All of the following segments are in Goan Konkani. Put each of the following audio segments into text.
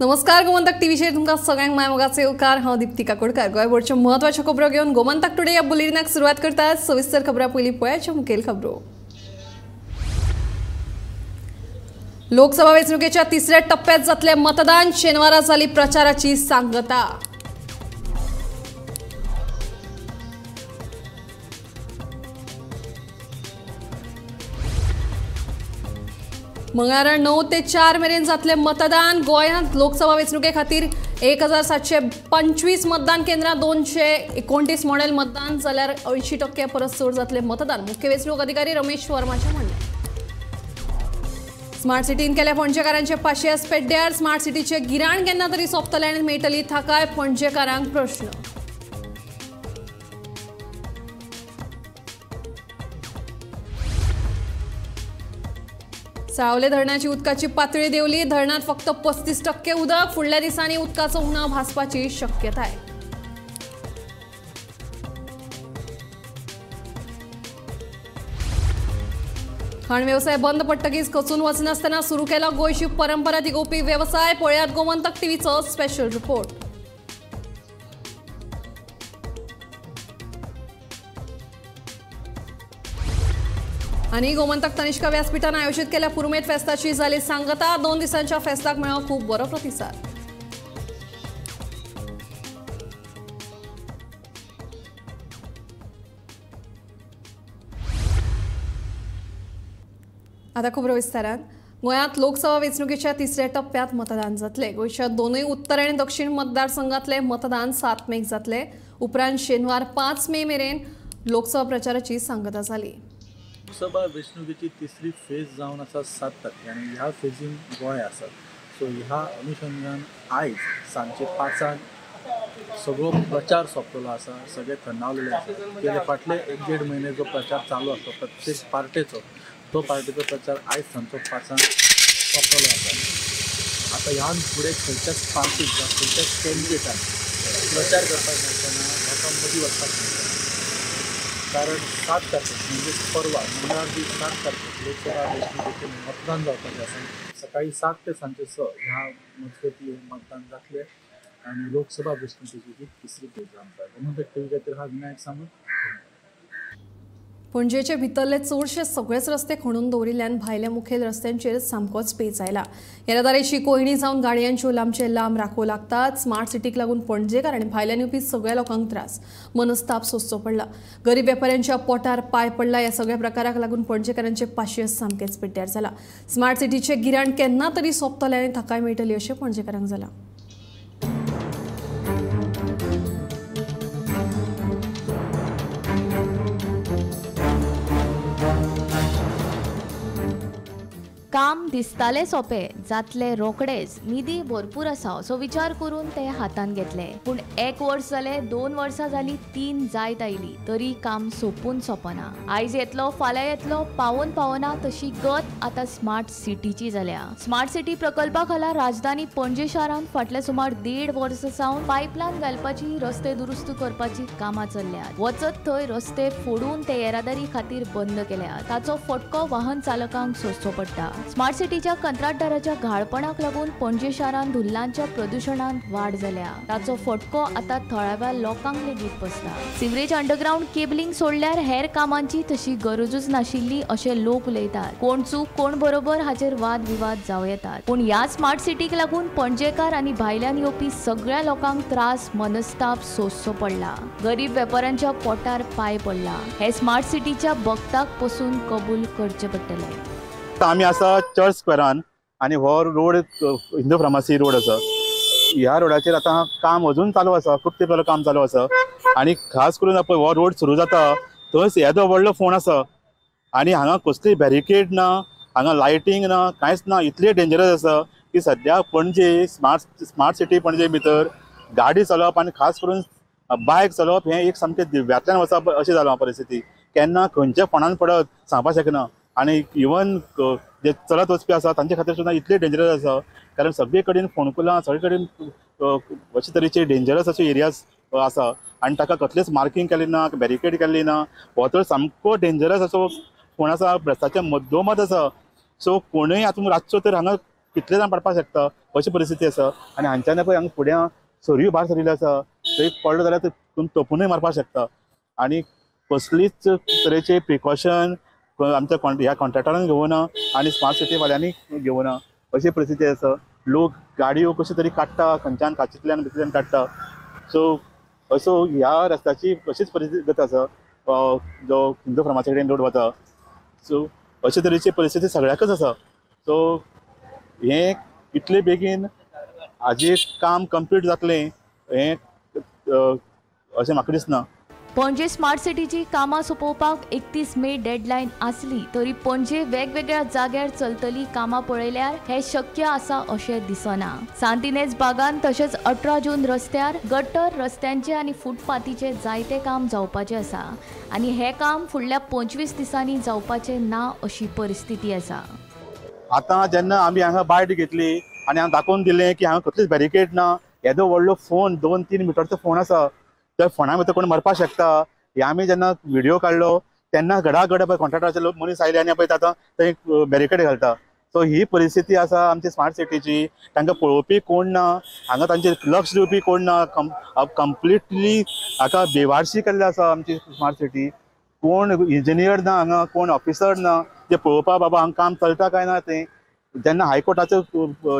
नमस्कार, गोमंतक टीव्हीचेर तुमकां सगळ्यांक माय मोगाचो येवकार। हांव दीप्ती काकोडकर। गोंयभरच्यो म्हत्वाच्यो खबरो घेवन गोमंतक टुडे ह्या बुलेटिनाक सुरवात करतात। सविस्तर खबरां पयलीं पळयाच्यो मुखेल खबरो। लोकसभा वेंचणुकेच्या तिसऱ्या टप्प्यात जातलें मतदान। शेनवारा जाली प्रचाराची सांगता। मंगळारा 9 ते 4 मेरेन जातलें मतदान। गोंयांत लोकसभा वेंचणुके खातीर 1725 मतदान केंद्रां, 229 मॉडेल मतदान जाल्यार 80% परस चड जातलें मतदान। मुख्य वेंचणूक अधिकारी रमेश वर्माचें म्हणणें। स्मार्ट सिटीन केल्या पणजेकारांचे पाशियेस पेड्ड्यार। स्मार्ट सिटीचें गिराण केन्ना तरी सोंपतलें आनी मेळटली थाकाय, पणजेकारांक प्रश्न। साळवले धरणाची उदकाची पातळी देंवली। धरणात फक्त 35% उदक। फुडल्या दिसांनी उदकाचो उणाव भासपाची शक्यताय। खाण वेवसाय बंद पडटकीच खचून वचनासतना सुरू केला गोंयची परंपरा तिगोवपी वेवसाय। पळयात गोमंतक टीव्हीचो स्पेशल रिपोर्ट। आनी गोमंतक तनिष्का व्यासपीठान आयोजित केल्या पुरुमेत फेस्ताची जाली सांगता। 2 दिसांच्या फेस्ताक मेळ्ळो खूब बरो प्रतिसाद। आता खबरो विस्तारान। गोंयांत लोकसभा वेंचणुकेच्या तिसऱ्या टप्प्यात मतदान जातलें। गोंयच्या दोनूय उत्तर आनी दक्षिण मतदारसंघातलें मतदान 7 मेक जातलें। उपरांत शेनवार 5 मे मेरेन लोकसभा प्रचाराची सांगता जाली। लोकसभा वेंचणुकेची तिसरी फेज जावन आसा 7 तारखे आनी ह्या फेजीन गोंय आसा। सो ह्या अनुशंगान आयज सांजचे 5 सगळो प्रचार सोंपलेलो आसा, सगळे थंडावलेले आसा। तेजे फाटले 1-1.5 म्हयने जो प्रचार चालू आसलो प्रत्येक पार्टेचो, तो पार्टेचो प्रचार आयज सांजचो 5 सोंपलेलो आसा। आतां ह्यान फुडें खंयच्याच पार्टीक जावं खंयच्याच कॅन्डिडेटाक प्रचार करपाक मेळचो ना, लोकां मदीं वचपाक मेळचो ना। कारण 7 तारखेक म्हणजे परवा मंगळार दीस 7 तारखेक लोकसभा वेंचणुकेचें मतदान जावपाचें आसा। सकाळी 7 ते सांजचे 6 ह्या मजगती मतदान जातलें आनी लोकसभा वेंचणुकेची ही तिसरी फेज जावन आसा। गोमंतक टीव्ही खातीर हांव विनायक सामंत। पणजेचे भितरले चडशे सगळेच रस्ते खणून दवरिल्ल्यान भायल्या मुखेल रस्त्यांचेर सामकोच पेच आयला। येरादारीची कोयणी जावन गाडयांच्यो लांबचे लांब राखो लागतात। स्मार्ट सिटीक लागून पणजेकार आनी भायल्यान येवपी सगळ्या लोकांक त्रास, मनस्ताप सोंसचो पडला। गरीब वेपाऱ्यांच्या पोटार पांय पडला। ह्या सगळ्या प्रकाराक लागून पणजेकारांचे पाशियेस सामकेच पेड्ड्यार जाला। स्मार्ट सिटीचें गिराण केन्ना तरी सोंपतलें आनी थाकाय मेळटली अशें पणजेकारांक जालां। काम दिसताले सोपे, जातले रोखडेच, निधी भरपूर आसा असो विचार करून ते हातान घेतले। पूण 1 वर्स जालें, 2 वर्सां जाली, 3 जायत आयली तरी काम सोंपून सोंपना। आयज येतलो फाल्यां येतलो पावोन पावना तशी गत आतां स्मार्ट सिटीची जाल्या। स्मार्ट सिटी प्रकल्पा खाला राजधानी पणजे शारांत फाटल्या सुमार 1.5 वर्सां सावन पायपलायन घालपाची, रस्ते दुरुस्त करपाची कामां चल्ल्यात। वचत थंय रस्ते फोडून ते येरादारी खातीर बंद केल्यात। ताचो फटको वाहन चालकांक सोंसचो पडटा। स्मार्ट सिटीच्या कंत्राटदाराच्या घाळपणाक लागून पणजे शारांत धुल्लांच्या प्रदुशणांत वाड जाल्या। ताचो फटको आतां थळाव्या लोकांक लेगीत बसता। सिवरेज अंडरग्रावंड केबलिंग सोडल्यार हेर कामांची तशी गरजूच नाशिल्ली अशें लोक उलयतात। कोण चूक कोण बरोबर हाचेर वाद विवाद जावं येतात। पूण ह्या स्मार्ट सिटीक लागून पणजेकार आनी भायल्यान येवपी सगळ्या लोकांक त्रास, मनस्ताप सोंसचो पडला। गरीब वेपाऱ्यांच्या पोटार पांय पडला। हे स्मार्ट सिटीच्या बगताक पसून कबूल करचें पडटलें। आमी आसा चर्च स्क्वेरान आनी हो रोड हिंदू फार्मासी रोड आसा। ह्या रोडाचेर आतां काम अजून चालू आसा, खूब तेंप जालो काम चालू आसा। आनी खास करून पळय हो रोड सुरू जाता थंयच येदो व्हडलो फोण आसा आनी हांगा कसली बॅरिकेड ना, हांगा लायटींग ना, कांयच ना। इतलें डेंजरस आसा की सद्या पणजे स्मार्ट सिटी पणजे भितर गाडी चलोवप आनी खास करून बायक चलोवप हें एक सामकें दिव्यांतल्यान वचप अशें जालां परिस्थिती। केन्ना खंयच्या फोणान पडत सांगपाक शकना। आनी इवन जे चलत वचपी आसा तांचे खातीर सुद्दां इतले डेंजरस आसा, कारण सगळे कडेन फोंडकुलां, सगळे कडेन अशे तरेचे डेंजरस अशे एरियाज आसा आनी ताका कसलेच मार्कींग केलें ना, बॅरिकेड केल्ली ना। हो तर सामको डेंजरस असो फोण आसा, रस्त्याच्या मदोमद आसा। सो कोणूय आतां रातचो तर हांगा कितले जाण पडपाक शकता अशी परिस्थिती आसा. आनी हांच्यान पळय हांगा फुड्यां सरयो भायर सरिल्ल्यो आसा, थंय पडलो जाल्यार तुमी तोपुनूय मारपाक शकता. आनी कसलीच तरेचे प्रिकॉशन आमच्या ह्या कॉन्ट्रॅक्टरान घेवना आनी स्मार्ट सिटी वाल्यांनी घेवना अशी परिस्थिती आसा. लोक गाडयो कश्यो तरी काडटा, खंयच्यान काचींतल्यान भितरल्यान काडटा. सो असो ह्या रस्त्याची अशीच परिस्थिती गत आसा जो हिंदू फार्मासी कडेन रोड वता. सो अशे तरेची परिस्थिती सगळ्याकच आसा. सो हें इतले बेगीन हाजें काम कंप्लीट जातलें हें अशें म्हाका दिसना. पणजे स्मार्ट सिटीची कामां सोंपोवपाक 31 मे डेडलायन आसली तरी पणजे वेगवेगळ्या जाग्यार चलतली कामां पळयल्यार हे शक्य आसा अशें दिसना. सांतिनेज बागान तशेंच 18 जून रस्त्यार गटर रस्त्यांचे आनी फुटपाथीचे जायते काम जावपाचें आसा आनी हें काम फुडल्या 25 दिसांनी जावपाचें ना अशी परिस्थिती आसा. आतां जेन्ना आमी हांगा बायट घेतली आनी हांगा दाखोवन दिलें की हांगा कसलीच बॅरिकेड ना, येदो व्हडलो फोन 2-3 मिटरचो फोन आसा, त्या फोना भितर कोण मरपाक शकता. हे आमी जेन्ना व्हिडियो काडलो तेन्ना घडाघड पळय कॉन्ट्रॅक्टराचे लोक मनीस आयले आनी पळय आतां थंय बॅरिकेड घालता. सो ही परिस्थिती आसा आमची स्मार्ट सिटीची. तांकां पळोवपी कोण ना, हांगा तांचेर लक्ष दिवपी कोण ना. कंप्लिटली हाका बेवारशी केल्ली आसा आमची स्मार्ट सिटी. कोण इंजिनियर ना हांगा, कोण ऑफिसर ना जे पळोवपा बाबा हांगा काम चलता काय ना तें. जेन्ना हायकोर्टाचो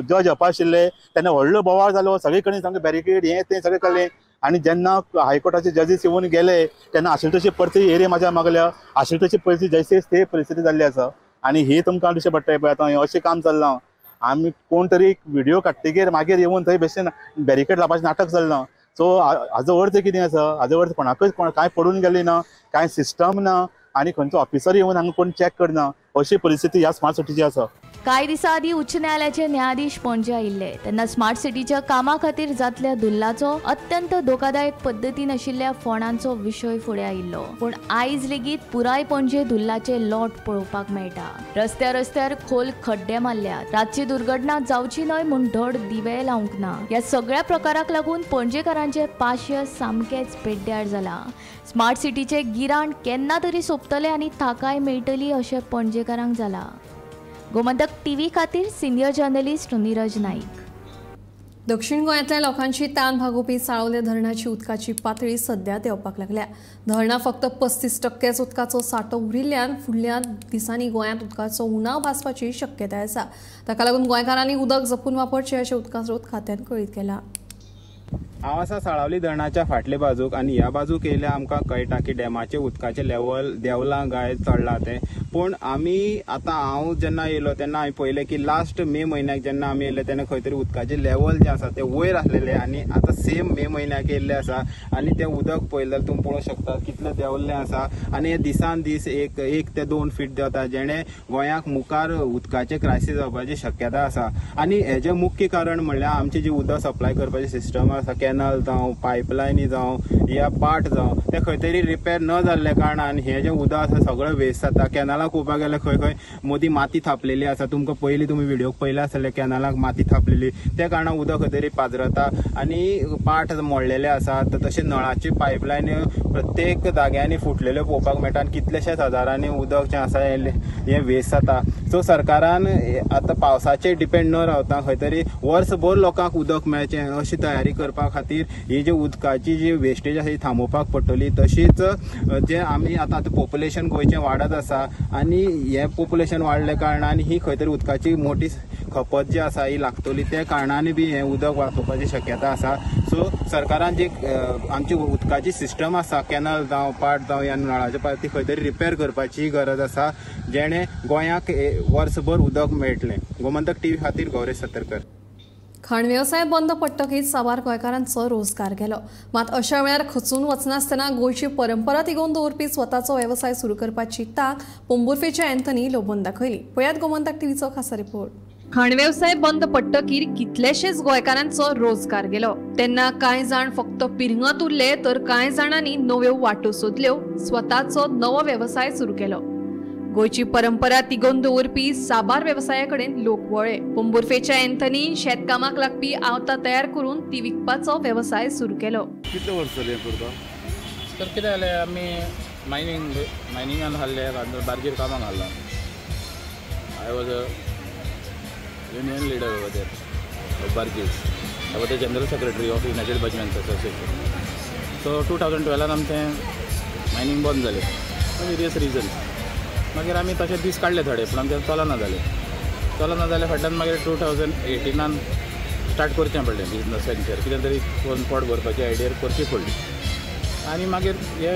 जज येवपा आशिल्ले तेन्ना व्हडलो बोवाळ जालो, सगळे कडेन सामकें बॅरिकेड हें तें सगळें केलें. आनी जेन्ना हायकोर्टाचे जजीस येवन गेले तेन्ना आशिल्ले तशी परती एरिया म्हाज्या मागल्या, आशिल्ले तशी परिस्थिती जैसे ते परिस्थिती जाल्ली आसा. आनी ही तुमकां दिश्टी पडटा पळय आतां हें अशें काम चल्लां. आमी कोण तरी व्हिडियो काडटकीर मागीर येवन थंय बेश्टें बॅरिकेड लावपाचें नाटक चल्लां. सो हाजो अर्थ कितें आसा, हाजो अर्थ कोणाकच कांय पडून गेल्ली ना, कांय सिस्टम ना आनी खंयचो ऑफिसर येवन हांगा कोण चॅक करना अशी परिस्थिती ह्या स्मार्ट सिटीची आसा. कांय दिसां आदीं उच्च न्यायालयाचे न्यायाधीश पणजे आयिल्ले तेन्ना स्मार्ट सिटीच्या कामा खातीर जातल्या धुल्लाचो अत्यंत धोकादायक पद्दतीन आशिल्ल्या फोंडांचो विशय फुडें आयिल्लो. पूण आयज लेगीत पुराय पणजे धुल्लाचे लोट पळोवपाक मेळटा. रस्त्या रस्त्यार खोल खड्डे मारल्यात, रातची दुर्घटना जावची न्हय म्हूण धड दिवे लावंक ना. ह्या सगळ्या प्रकाराक लागून पणजेकारांचे पाशय सामकेंच पेड्ड्यार जाला. स्मार्ट सिटीचे गिराण केन्ना तरी सोंपतलें आनी थाकाय मेळटली अशें पणजेकारांक जाला. गोमंतक टीव्ही खातीर सिनियर जर्नलिस्ट नीरज नाईक. दक्षिण गोंयांतल्या लोकांची तान भागोवपी साळोले धरणाची उदकाची पातळी सध्या देंवपाक लागल्या. धरणां फक्त 35% उदकाचो सांठो उरिल्ल्यान फुडल्या दिसांनी गोंयांत उदकाचो उणाव भासपाची शक्यताय आसा. ताका लागून गोंयकारांनी उदक जपून वापरचें अशें उदका स्रोत खात्यान कळीत केलां. हांव आसा साळावली धरणाच्या फाटले बाजूक आनी ह्या बाजूक येयल्यार आमकां कळटा की डॅमाचें उदकाचें लेवल देंवलां काय चडलां तें. पूण आमी आतां हांव जेन्ना येयलो तेन्ना हांवें पळयलें की लास्ट मे म्हयन्याक जेन्ना आमी येयले तेन्ना खंय तरी उदकाचें लेवल जें आसा तें वयर आसलेलें आनी आतां सेम मे म्हयन्याक येयल्लें आसा आनी तें उदक पळयलें जाल्यार तुमी पळोवंक शकता कितलें देंवल्लें आसा आनी हें दिसान दीस 1 ते 2 फीट देंवता, जेणे गोंयाक मुखार उदकाचें क्रायसीस जावपाची शक्यता आसा. आनी हेजें मुख्य कारण म्हणल्यार आमची जी उदक सप्लाय करपाची सिस्टम आसा, कॅनल जावं, पायपलायनी जावं या पाट जावं, ते खंय तरी रिपेर न जाल्ल्या कारणान हें जें उदक आसा सगळें वेस्ट जाता. कॅनलाक पळोवपाक गेल्यार खंय खंय मदीं माती थापलेली आसा, तुमकां पयलीं तुमी व्हिडियोक पळयलें आसतलें कॅनलाक माती थापलेली, त्या कारणान उदक खंय तरी पाजरता आनी पाट मोडलेले आसा. तशें नळाची पायपलायन प्रत्येक जाग्यांनी फुटलेल्यो पळोवपाक मेळटा आनी कितलेशेच हजारांनी उदक जें आसा हें वेस्ट जाता. सो सरकारान आतां पावसाचेर डिपेंड न रावता खंय तरी वर्सभर लोकांक उदक मेळचें अशी तयारी करपा खातीर ही जी उदकाची जी वेस्टेज आसा ती थांबोवपाक पडटली. तशीच जे आमी आतां पॉप्युलेशन गोंयचें वाडत आसा आनी हें पॉप्युलेशन वाडल्या कारणान ही खंय तरी उदकाची मोठी खपत जी आसा ही लागतली, त्या कारणान बी हें उदक वाचोवपाची शक्यता आसा. सो सरकारान जी आमची उदकाची सिस्टम आसा, कॅनल जावं, पाट जावं या नळाचे पाट, ती खंय तरी रिपेर करपाची गरज आसा, जेणे गोंयाक वर्सभर उदक मेळटलें. गोमंतक टीव्ही खातीर गौरेश सतरकर. खाण वेवसाय बंद पडटकीच साबार गोंयकारांचो रोजगार गेलो. मात अशा वेळार खचून वचनासतना गोंयची परंपरा तिगोवन दवरपी स्वताचो वेवसाय सुरू करपाची तांक पोंबुर्फेच्या अँथनी लोबोन दाखयली. पळयात गोमंतक टीव्हीचो खासा रिपोर्ट. खाण वेवसाय बंद पडटकीर कितलेशेच गोंयकारांचो रोजगार गेलो. तेन्ना कांय जाण फक्त पिरंगत उरले तर कांय जाणांनी नव्यो वाटो सोदल्यो, स्वताचो नवो वेवसाय सुरू केलो. गोंयची परंपरा तिगोवन दवरपी साबार वेवसाया कडेन लोक वळ्ळे. पोंबुर्फेच्या अँथनीन शेतकामाक लागपी आवतां तयार करून ती विकपाचो वेवसाय सुरू केलो. कितले वर्स जाली हें करता? तर कितें जालें, आमी मायनिंगान घाल्ले, बार्जीर कामाक घाल्ला. I was a union leader over there of barges. I was the general secretary of United Bargemen's Association. So 2012 आमचें मायनींग बंद जालें फॉर वेरियस रिजन्स. मागीर आमी तशे दीस काडले थोडे, पूण आमचें चलना जालें. चलना जालें फाटल्यान मागीर 2018 स्टार्ट करचें पडलें बिजनस वेंचर, कितें तरी करून पोट भरपाची आयडिया करची पडली. आनी मागीर हे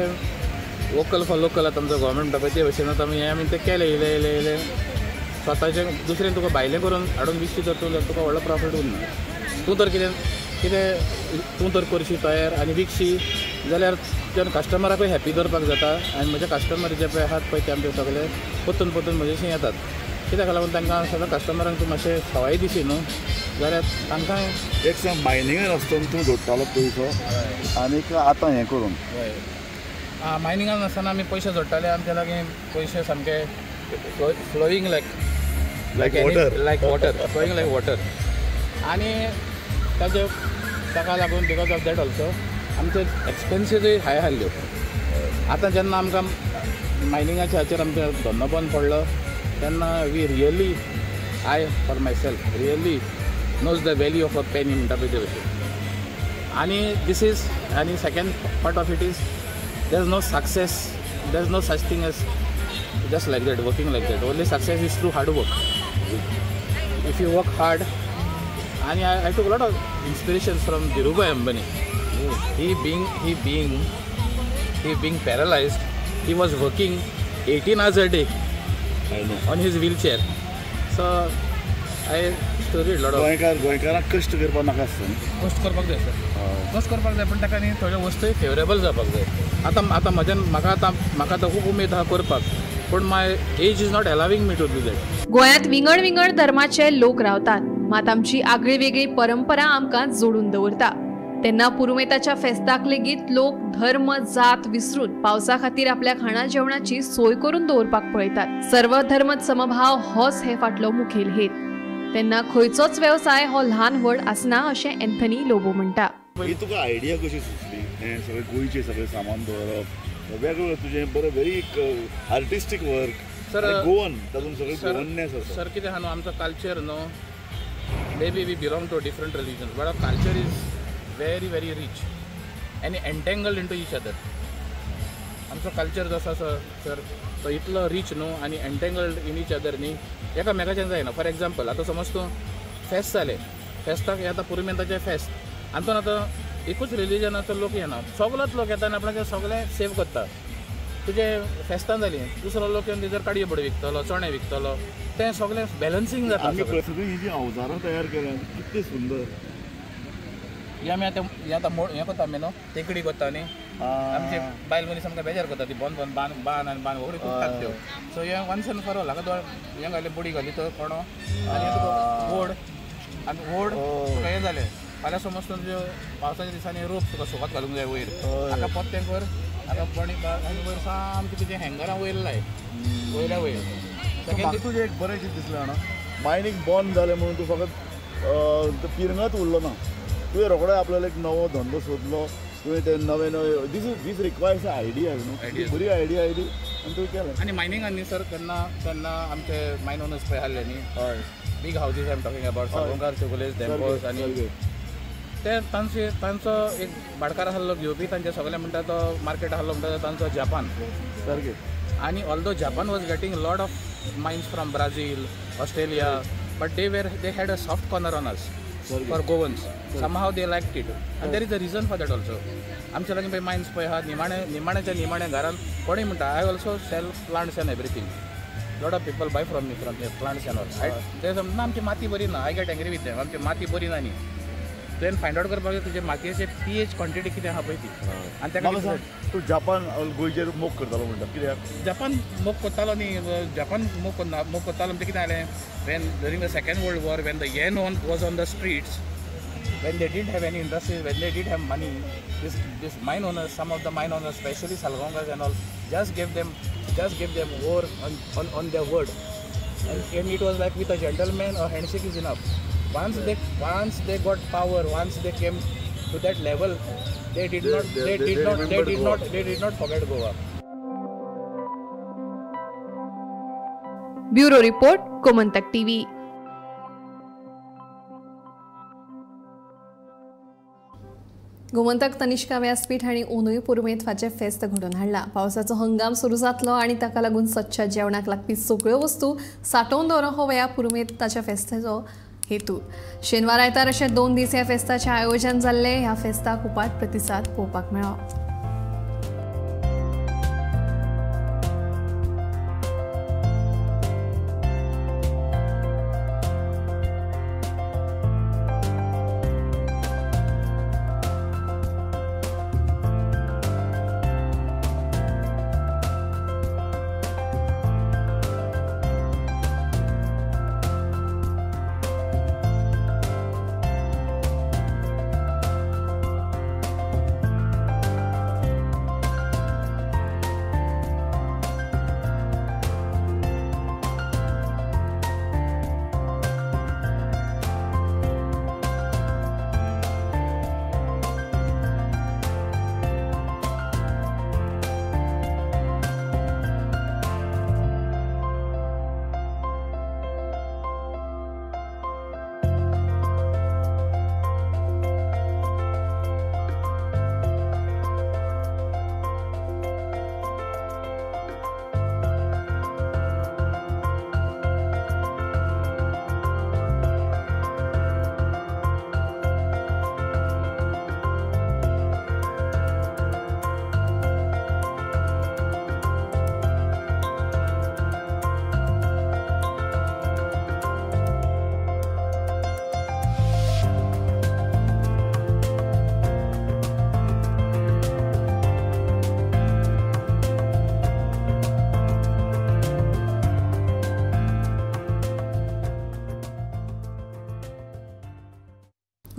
वोकल फॉर लोकल आतां आमचो गव्हर्मेंट म्हणटा पळय ते भशेन आतां आमी हें आमी तें केलें. इल्लें इल्लें इल्लें स्वताचें दुसरें तुका भायलें करून हाडून विकशी तर तूं तुका व्हडलो प्रॉफीट उरना. तूं तर कितें कितें तूं तर करशी तयार आनी विकशी जाल्यार तेन्ना कस्टमराकूय हॅपी दवरपाक जाता. आनी म्हजे कस्टमर जे पळय आहात पळय ते आमचे सगळे परतून परतून म्हजेशी येतात. कित्याक लागून तांकां सगळ्या कस्टमरांक तूं मातशें सवाय दिशी न्हू जाल्यार तांकां एक सांग, मायनिंगान आसतना तूं जोडटालो पयसो आनीक आतां हें करून? हय, आं, मायनिंगान आसतना आमी पयशे जोडटाले. आमचे लागीं पयशे सामके flowing like like water, like water, flowing like water. आनी ताजे ताका लागून because of that also आमचे एक्सपेन्सीजूय हाय आसल्यो. आतां जेन्ना आमकां मायनिंगाच्या हाचेर आमचो धंदो बंद पडलो तेन्ना we really, I for myself really knows the value of a penny म्हणटा पळय ते भशेन. आनी this is, आनी second part of it is there is no success, there is no such thing as just like that, working like that. Only success is through hard work. If you work hard, and I took a lot of inspirations from Dhirubhai Ambani. He being paralyzed, he was working 18 hours a day on his wheelchair. So I studied a lot of. गोंयकारांक कश्ट करपाक नाका आसता. कश्ट करपाक जाय सर, कश्ट करपाक जाय, पण ताका न्ही थोड्यो वस्तूय फेवरेबल जावपाक जाय. आतां आतां म्हज्यान म्हाका आतां म्हाका आतां खूब उमेद आहा करपाक, पूण my age is not allowing me to do that. गोंयांत विंगड विंगड धर्माचे लोक रावतात, मात आमची आगळी वेगळी परंपरा आमकां जोडून दवरता. तेन्ना पुरुमेताच्या फेस्ताक लेगीत लोक धर्म जात विसरून पावसा खातीर आपल्या खाणा जेवणाची सोय करून दवरपाक पळयतात. सर्वधर्म समभाव होच हे फाटलो मुखेल हेत. तेन्ना खंयचोच वेवसाय हो ल्हान व्हड आसना अशें एंथनी लोबो म्हणटा. ही तुका आयडिया कशी सुचली हें सगळें गोंयचें सगळें सामान दवरप, वेगवेगळें तुजें बरें very artistic work sir, Goan तातूंत सगळें गोवननेस आसा सर. कितें आहा न्हू आमचो कल्चर न्हू, maybe we belong to different religions but our culture is very very rich आनी एन्टेंगल्ड इंटू इच अदर. आमचो कल्चर जसो आसा सर तो इतलो रीच न्हू आनी एन्टेंगल्ड इन इच अदर न्ही, एकामेकाच्यान जायना. फॉर एग्जाम्पल आतां समज तूं फेस्त जालें, फेस्ताक आतां पुरुमेंताचें फेस्त, आनी आतां एकूच रिलिजनाचो लोक येना, सगलोच लोक येता आनी आपणाचें सगळें सेव करता. तुजें फेस्तां जालीं, दुसरो लोक येवन तेजेर काडयो बडी विकतलो, चणे विकतलो, तें सगळें बॅलन्सींग जाता. सगळीं ही जी अवजारां तयार केल्यात कितली सुंदर. हें आमी आतां हें आतां हें करता आमी न्हू, तेकडी करता न्ही, आमचे बायल मनीस आमकां बेजार करता ती बोन बोन बान बान आनी बान व्हडली तुट्टात त्यो. सो हें वन्स एंड फॉर ऑल हाका हें घालें, बुडी घाली तर कोणो आनी तुका वोड आनी वोड तुका हें जालें. फाल्यां समज तुज्यो पावसाच्या दिसांनी रोप तुका सुकात घालूंक जाय वयर, हाका पोत्तें कर, हाका बणी आनी वयर सामकें तुजें हँगरां वयर लाय, वयल्या वयर. म्हाका तुजें एक बरें कितें दिसलें जाणा, मायनींग बंद जालें म्हणून तूं फकत पिरंगात उरलो ना, तुवें रोखडो आपल्याला एक नवो धंदो सोदलो, तुवें ते नवे नवे this is this requires a idea न्हू, बरी आयडिया आयली आनी तुवें केलें. आनी मायनिंगान न्ही सर, तेन्ना तेन्ना आमचे मायन ओनर्स पळय आहले न्ही, हय, big houses I am talking about, Salgaonkar, Chowgule, Dempo's, आनी ते तांचे तांचो एक भाटकार आहलो घेवपी, तांचे सगळे म्हणटा तो मार्केट आहलो म्हणटा तो तांचो जपान सारकें. आनी although Japan was getting lot of mines from Brazil, Australia, but they had a soft corner on us for Goans. Somehow they liked it and there is a reason for that also. आमच्या लागीं पळय मायन्स पळय आहा, निमाणे निमाण्याच्या निमाण्या घरान कोणूय म्हणटा I also sell plants and everything, lot of people buy from me from plants and all. ते समजना आमची माती बरी ना, I get angry with them, आमची माती बरी ना न्ही. तुवें फायंड आवट करपाक जाय तुजे मातयेचे पी एच क्वॉन्टिटी कितें आहा पळय ती. आनी ताका तूं जपान गोंयचेर मोग करतालो म्हणटा, कित्याक जपान मोग करतालो न्ही? जपान मोग करना, मोग करतालो म्हणजे कितें जालें, when during the second world war when the yen was on the streets, when they didn't have any industries, when they didn't have money, this mine owners, some of the mine owners, especially Salgaonkars and all, just gave them war on their word. And it was like with a gentleman, a handshake is enough. Once they got power, once they came to that level, they did not forget Goa. Bureau Report, Gomantak TV. Gomantak Tanishka व्यासपीठ हांणी ओनूय पुरुमेंतवाचें फेस्त घडोवन हाडलां. पावसाचो हंगाम सुरू जातलो आनी ताका लागून सदच्या जेवणाक लागपी सगळ्यो वस्तू सांठोवन दवरप हो ह्या पुरुमेंताच्या फेस्ताचो हेतू. शेनवार आयतार अशे 2 दीस ह्या फेस्ताचें आयोजन जाल्लें. ह्या फेस्ताक उपाट प्रतिसाद पळोवपाक मेळ्ळो.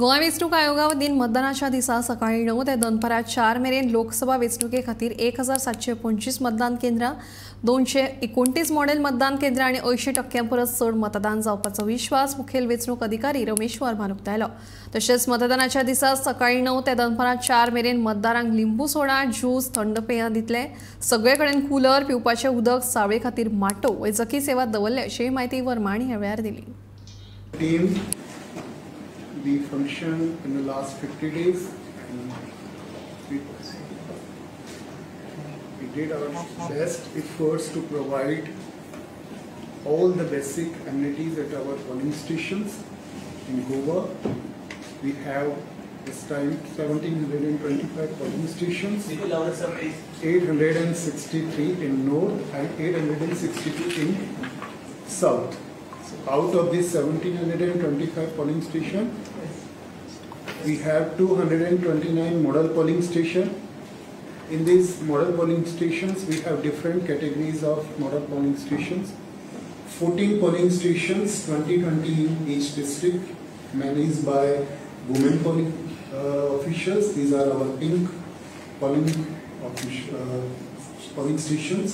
गोवा वेंचणूक आयोगा वतीन मतदानाच्या दिसा सकाळी 9 ते दनपारां 4 मेरेन लोकसभा वेंचणुके खातीर 1725 मतदान केंद्रां, 229 मॉडेल मतदान केंद्रां आनी 80% परस चड मतदान जावपाचो विश्वास मुखेल वेंचणूक अधिकारी रमेश वर्मान उक्तायलो. तशेंच मतदानाच्या दिसा सकाळी 9 ते दनपारां 4 मेरेन मतदारांक लिंबू सोडा, ज्यूस, थंड पेयां दितले. सगळे कडेन कूलर, पिवपाचें उदक, सावळे खातीर माटो, वैजकी सेवा दवरले अशी म्हायती वर्मा हांणी ह्या वेळार दिली. We function in the last 50 days and we did our best efforts to provide all the basic amenities at our polling stations in Goa. We have this time 1725 polling stations, 863 in north and 862 in south. So out of this 1725 polling station, we have 229 model polling station. In these model polling stations, we have different categories of model polling stations. 14 polling stations, 2020 in each district, managed by women polling officials. These are our pink polling polling stations.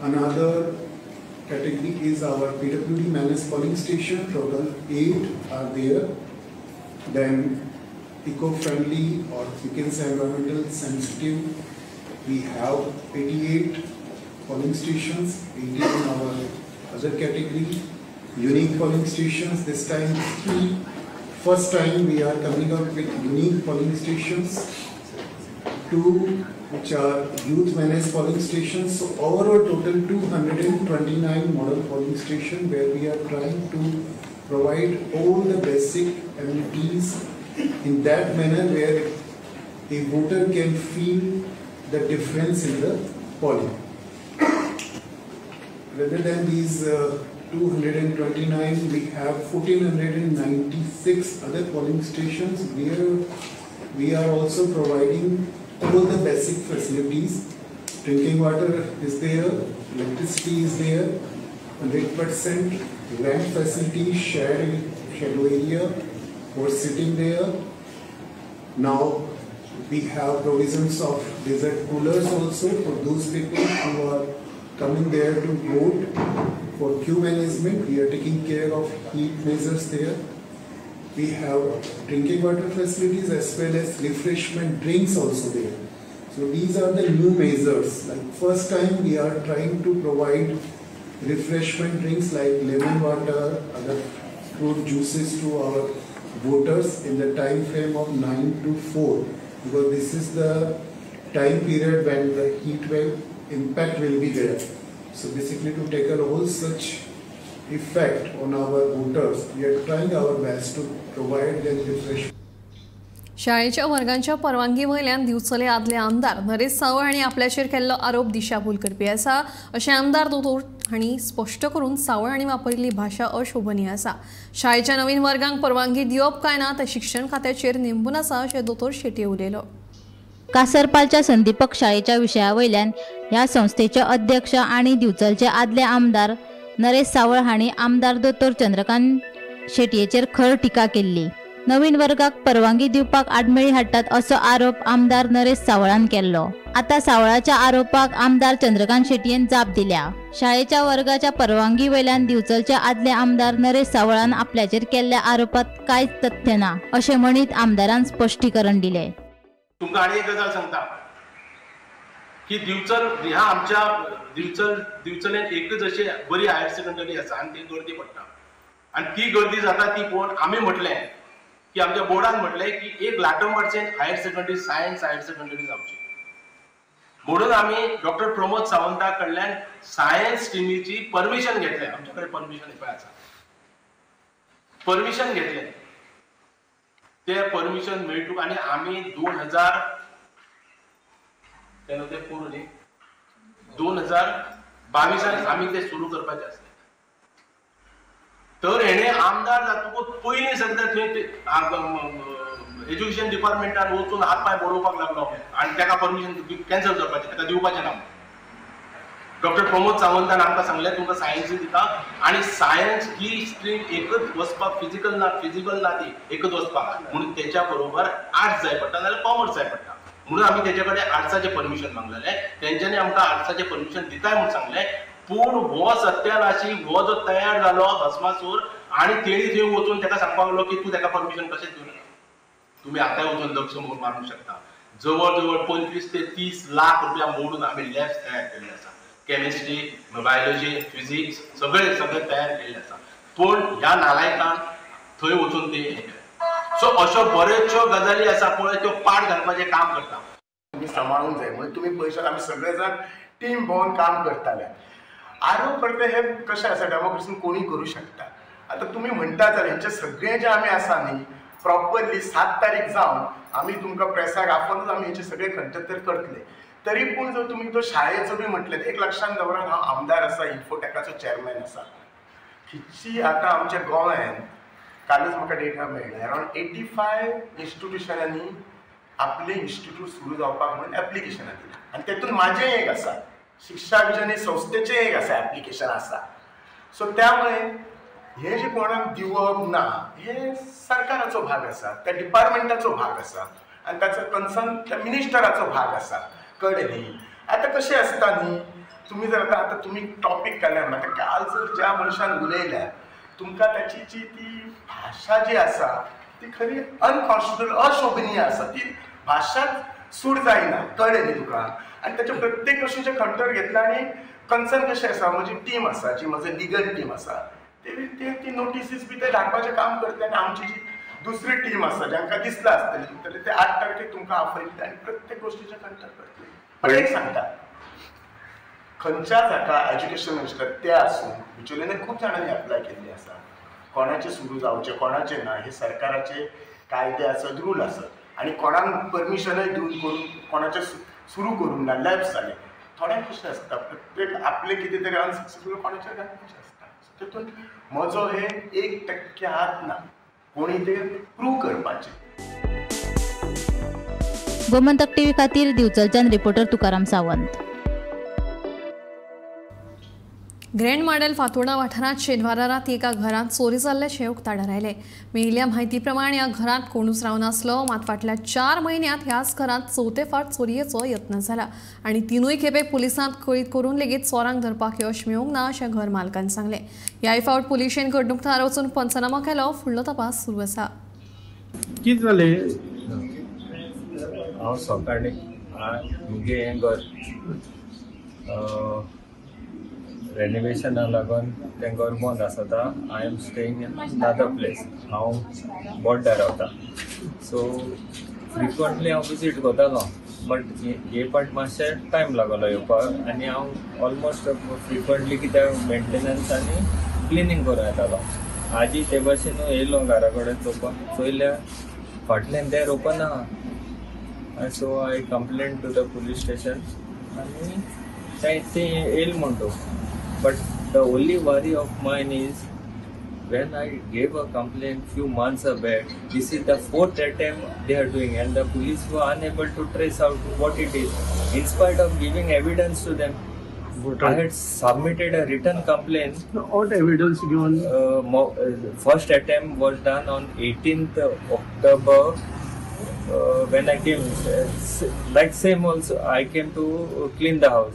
Another category is our PWD managed polling station, total 8 are there. Then eco-friendly, or you can say environmental sensitive, we have 88 polling stations, 80 in our other category. Unique polling stations, this time 3, first time we are coming up with unique polling stations, 2 which are youth managed polling stations. So overall total 229 model polling station where we are trying to provide all the basic amenities in that manner where a voter can feel the difference in the polling. Rather than these 229, we have 1496 other polling stations where we are also providing all the basic facilities. Drinking water is there, electricity is there, 100% ramp facility, shared shadow area for sitting there. Now we have provisions of desert coolers also for those people who are coming there to vote. For queue management, we are taking care of heat measures there. We have drinking water facilities as well as refreshment drinks also there. So these are the new measures. Like first time we are trying to provide refreshment drinks like lemon water, other fruit juices to our voters in the time frame of 9 to 4, because this is the time period when the heat wave impact will be there. So basically to tackle all such effect on our voters, we are trying our best to provide them refresh. शाळेच्या वर्गांच्या परवानगी वयल्यान दिवचले आदले आमदार नरेश सावळ हांणी आपल्याचेर केल्लो आरोप दिशाभूल करपी आसा अशें आमदार दोतोर हांणी स्पश्ट करून सावळ हांणी वापरिल्ली भाशा अशोभनीय आसा. शाळेच्या नवीन वर्गांक परवानगी दिवप काय ना तें शिक्षण खात्याचेर निंबून आसा अशें दोतोर शेट्ये उलयलो. कासरपालच्या संदीपक शाळेच्या विशया वयल्यान ह्या संस्थेचे अध्यक्ष आनी दिवचलचे आदले आमदार नरेश सावळ हांणी आमदार दोतोर चंद्रकांत शेटयेचेर खर टिका केल्ली. नवीन वर्गाक परवानगी दिवपाक आडमेळी हाडटात असो आरोप आमदार नरेश सावळान केल्लो. आता सावळाच्या आरोपाक आमदार चंद्रकांत शेटयेन जाप दिल्या. शाळेच्या वर्गाच्या परवानगी वयल्यान दिवचलचे आदले आमदार नरेश सावळान आपल्याचेर केल्ल्या आरोपात कांयच तथ्य ना अशें म्हणीत आमदारान स्पश्टीकरण दिले. तुमकां आनी एक गजाल सांगता की दिवचल ह्या आमच्या दिवचलेन एकच अशी बरी हायर सेकंडरी आसा आनी ती गर्दी पडटा आनी ती गर्दी जाता ती पळोवन आमी म्हटलें की आमच्या बोर्डान म्हटलें की एक लाटंबारचें higher secondary science higher secondary जावची म्हणून आमी डॉक्टर प्रमोद सावंता कडल्यान सायन्स स्ट्रिमीची परमिशन घेतलें. आमच्या कडेन परमिशन पळय आसा, परमिशन घेतलें, ते परमिशन मेळटूक आनी आमी 2000 तेन्ना ते पुरो न्ही 2022 आमी ते सुरू करपाचे आसले. तर हेणे आमदार जातकूच पयलीं सगळें थंय एज्युकेशन डिपार्टमेंटान वचून हात पांय बडोवपाक लागलो आनी ताका परमिशन कॅन्सल करपाचें, ताका दिवपाचें ना. डॉक्टर प्रमोद सावंतान आमकां सांगलें तुमकां सायन्स दिता आनी सायन्स ही स्ट्रीम एकच वचपाक फिजिकल ना ती एकच वचपाक म्हणून तेच्या बरोबर आर्ट्स जाय पडटा नाजाल्यार कॉमर्स जाय पडटा म्हणून आमी तेचे कडेन आर्ट्साचें परमिशन मागलेलें. तेंच्यांनी आमकां आर्ट्साचें परमिशन दिताय म्हूण सांगलें. पूण हो सत्यानाशी हो जो तयार जालो भस्मासूर आनी तेणी थंय वचून ताका सांगपाक लागलो की तूं ताका परमिशन कशें दिवं नाका, तुमी आतांय वचून लक्ष मारूंक शकता. जवळ जवळ 25 ते 30 लाख रुपया मोडून आमी लॅब्स तयार केल्ले आसा, केमिस्ट्री, बायोलॉजी, फिजिक्स सगळे सगळे तयार केल्ले आसा. पूण ह्या नालायकान थंय वचून ते सो अश्यो बऱ्योचश्यो गजाली आसा पळय त्यो पाट घालपाचें काम करता. तुमी सांबाळूंक जाय म्हणून तुमी पयशात आमी सगळे जाण टीम भोंवन काम करताले. आरोप करता हे कशें आसा डेमोक्रेसीन कोणी करूं शकता. आतां तुमी म्हणटा जाल्यार हेंचे सगळें जें आमी आसा न्ही प्रॉपरली 7 तारीख जावन आमी तुमकां प्रेसाक आपोवनूच आमी हेचे सगळे खंततर करतले. तरी पूण जर तुमी तो शाळेचो बी म्हटलें एक लक्षांत दवरात, हांव आमदार आसा, इन्फोटॅकाचो चॅरमॅन आसा. खिच्ची आतां आमच्या गोंयांत कालूच म्हाका डेटा मेळ्ळा अरावंड 85 इन्स्टिट्युशनांनी आपलें इन्स्टिट्यूट सुरू जावपाक म्हणून एप्लिकेशनां दिलां आनी तेतून म्हाजें एक आसा, शिक्षा विजन हे संस्थेचें एक आसा एप्लिकेशन आसा. सो त्यामुळे हे जे कोणाक दिवप ना हे सरकाराचो भाग आसा, त्या डिपार्टमेंटाचो भाग आसा आनी ताचो कन्सर्न त्या मिनिस्टराचो भाग आसा. कळ्ळें न्ही? आतां कशें आसता न्ही, तुमी जर आतां आतां तुमी टॉपीक काडल्या आतां काल जर ज्या मनशान उलयल्या तुमकां ताची जी ती भाशा जी आसा ती खरी अनकॉन्स्टिट्युशनल, अशोभनीय आसा, ती भाशाच सूट जायना. कळ्ळें न्ही तुका? आनी ताच्या प्रत्येक गोश्टीचें खंटर घेतलां आनी कन्सर्न कशें आसा, म्हजी टीम आसा जी म्हजी लिगल टीम आसा ते ती नोटिसीस बी ते धाडपाचें काम करता आनी आमची जी दुसरी टीम आसा जांकां दिसलां आसतलें जाल्यार ते 8 तारखेक तुमकां आपयतले आनी प्रत्येक गोश्टीचें खंटर करतले. पण एक सांगता, खंयच्याच हाका एज्युकेशन मिनिस्टर ते आसूं बिचोलेने खूब जाणांनी एप्लाय केल्ली आसा, कोणाचें सुरू जावचें कोणाचें ना हे सरकाराचे कायदे आसत, रूल आसत आनी कोणाक परमिशनय दिवन करून कोणाचें सुरू करूंक ना, लॅप्स जालें. थोड्यांक कशें आसता प्रत्येक आपलें कितें तरी अनसक्सेसफूल कोणाचें घालपाचें आसता. तेतून म्हजो हे 1% हात ना, कोणी ते प्रूव करपाचें. गोमंतक टीव्ही खातीर दिवचलच्यान reporter Tukaram Sawant. Grand Model Fatorda वाठारांत शेनवारा राती एका घरांत चोरी जाल्ल्याचें उक्ताडार आयलें. मेळिल्ल्या म्हायती प्रमाण ह्या घरांत कोणूच रावनासलो, मात फाटल्या 4 म्हयन्यांत ह्याच घरांत चवथे फावट चोरयेचो यत्न जाला आनी 3 खेपे पुलिसांत कळीत करून लेगीत चोरांक धरपाक यश मेळूंक ना अशें घर मालकान सांगलें. ह्याय फावट पुलिशेन घडणूक थळार वचून पंचनामो केलो. फुडलो तपास सुरू आसा. कितें जालें? हांव सकाळीं म्हगे हें घर रेनिवेशना लागून तें घर बंद आसा. आतां I am staying in another place. हांव बोड्डा रावता. सो फ्रिक्वंटली हांव विजीट करतालो, बट हे पाट मातशें टायम लागलो येवपाक आनी हांव ऑलमोस्ट फ्रिक्वंटली कित्याक मेंटेनन्स आनी क्लिनींग करूं येतालो. आजी ते भाशेन येयलो घरा कडेन चोवपाक, चोयल्यार फाटल्यान देर ओपन आहा. So I complain to the police station आनी ते येयल म्हणटो. But the only worry of mine is when I gave a complaint few months back, this is the fourth attempt they are doing and the police were unable to trace out what it is in spite of giving evidence to them. I had submitted a written complaint. What evidence given? First attempt was done on 18th October when I came, like same also, I came to clean the house.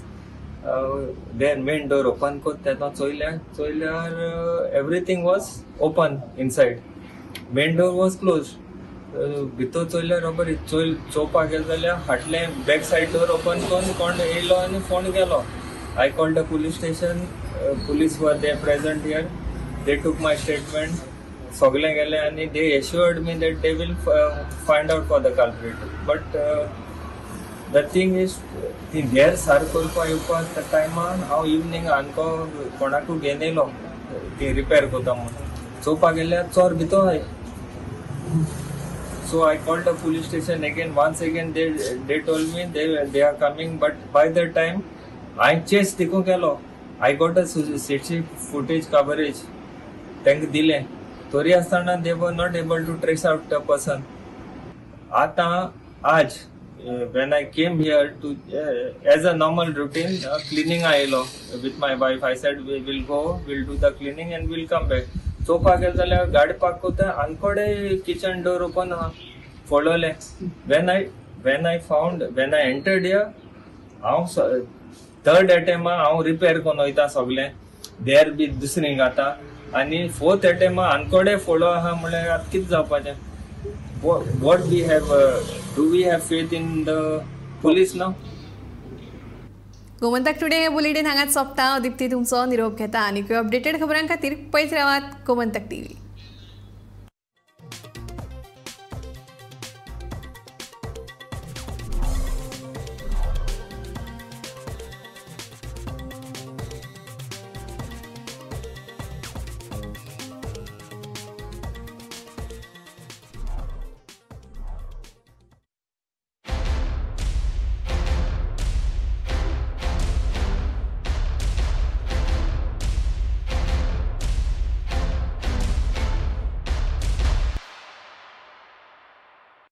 Their main door open ko तेन्ना चोयल्यार everything was open inside. Main door was closed. भितर चोयल्यार बरी चोवपाक गेले जाल्यार फाटलें बॅक सायड डोर ओपन करून कोण येयलो आनी फोन गेलो. I called the police station. Police were there present here. They took my statement. सगळे गेले आनी they assured me that they will find out for the culprit. But the thing is, ती देर सार करपाक येवपा त्या टायमान हांव इवनींग आमकां कोणाकूय घेवन येयलो ती रिपेर करता म्हणून. चोवपाक गेल्यार चोर भितर I. So I called the police station again. Once again they told me they are coming, but by the time हांवें चेस तिकून केलो. I got a CC footage coverage तांकां दिलें, तरी आसतना they were not able to trace out the person. आतां आज when I came here to as a normal routine cleaning आयलो with my wife. I said we will go, we'll do the cleaning and we'll come back. चोवपाक गेले जाल्यार गाडी पार्क करता आमकडे किचन डोर ओपन आहा, पळयलें. When I entered here, हांव थर्ड एटेमा हांव रिपेर करून वयता सगळें, देर बी दुसरी घाता आनी फोर्थ एटेमा आमकडे फोडो आहा. म्हणल्यार आतां कितें जावपाचें? What we have, do we have faith in the police now? Gomantak today hey bulletin हांगाच सोंपता. दीप्ती तुमचो निरोप घेता आनी अपडेटेड खबरां खातीर पळयत रावात गोमंतक टीव्ही.